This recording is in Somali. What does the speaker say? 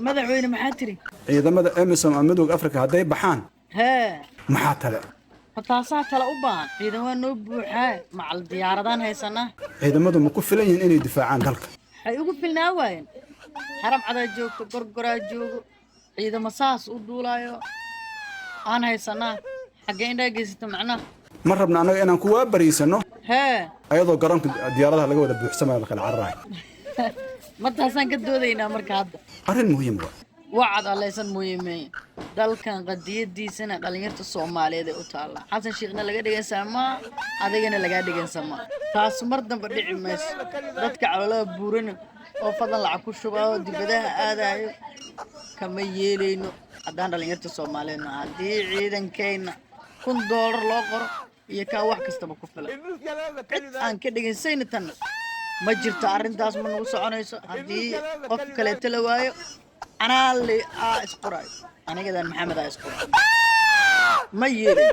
Madaxweyne, maxaa tiri? Ciidamada AMISOM ama Midowga Afrika hadday baxaan, Hee. maxaa tale? Ma taasaa tale u baahan? Ciidan waa noo buuxaa, macal diyaaradaan haysanaa. Ciidamadu ma ku filan yihiin inay difaacaan dalka? Waxay ugu filnaa waayeen? Haram cadaa joogto, Gorgoraa joogo, ciidamo saas u duulaayo aan haysanaa. Xaggee indhaa geysata macnaha? Ma rabna annaga inaan ku waabariisano Hee. ayadoo garoonka diyaaradaha laga wada buuxsamayo, la kala cararayo. Ma taasaan ka doodaynaa marka hadda? Arrin muhiim waa. Wacad allaysan muhiimeyn. Dalkan qadiyadiisana dhalinyarta Soomaaliyeed ay u taallaa. Xasan Sheekhna laga dhegaysamaa, adigana lagaa dhegaysamaa. Taas mar dambe dhici mayso. Dadka caloolaha buurana oo fadlan lacag ku shubaayo dibadaha aadayo, kama yeelayno haddaan dhalinyarta Soomaaliyeedna. Haddii ciidankeenna $1000 loo qoro iyo kaa wax kastaba ku filan, cid aan ka dhegaysayna tanna ma jirto. Arrintaas ma nagu soconayso. Haddii qof kaleeto la waayo, anaa li aa isqorayo, anigadan Maxamed aa isqorayo. Ma yeelin.